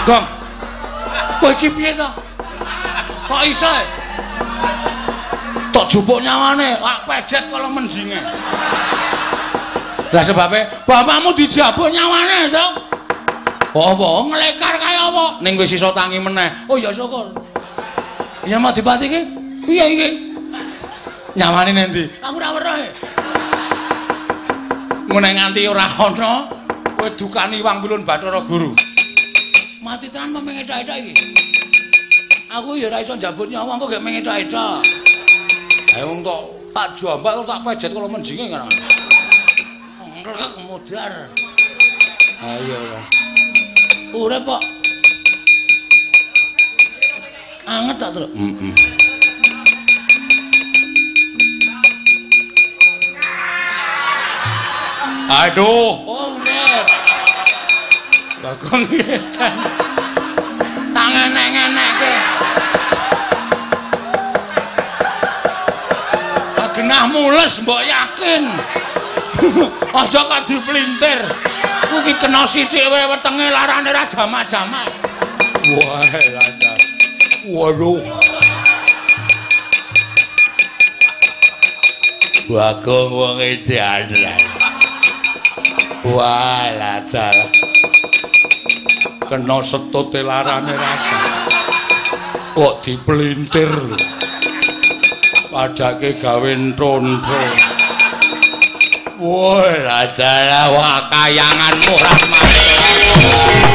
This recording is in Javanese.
Bagong. Kowe iki piye to? Kok iso? Tok jupuk nyawane, lak pejet kala menjinge. Lah sebabe bapakmu dijabuk nyawane to. Apa nglekar kaya apa? Ning wis iso tangi meneh. Oh ya syukur. Ya Madipati iki piye iki? Nyawane nendi? Aku ora weruh. Ngene nganti ora ana kowe dukani Wang Pilun Bathara Guru. Mati tenan mengetok-etok iki. Aku ya ora iso njabut nyawa engko gek mengetok-etok. Ayo wong tok tak jambak terus tak pejet kala menjinge ngono. Nglek modar. Ayo. Urip kok. Anget tak, Truk? Heeh. Aduh. Oh, urip. Bagong edan. Tangenek-enekke. Genah mules mbok yakin. Aja kok dipelintir. Kuwi iki kena sithik wae wetenge larane ra jamak-jamak. Wah, lancar. Waduh. Bagong wong edan. Wah, lancar. Kena setute larane raja. Kok dipelintir. Padake gawe ntontho. Wah, dalah wah kayanganmu rahmat.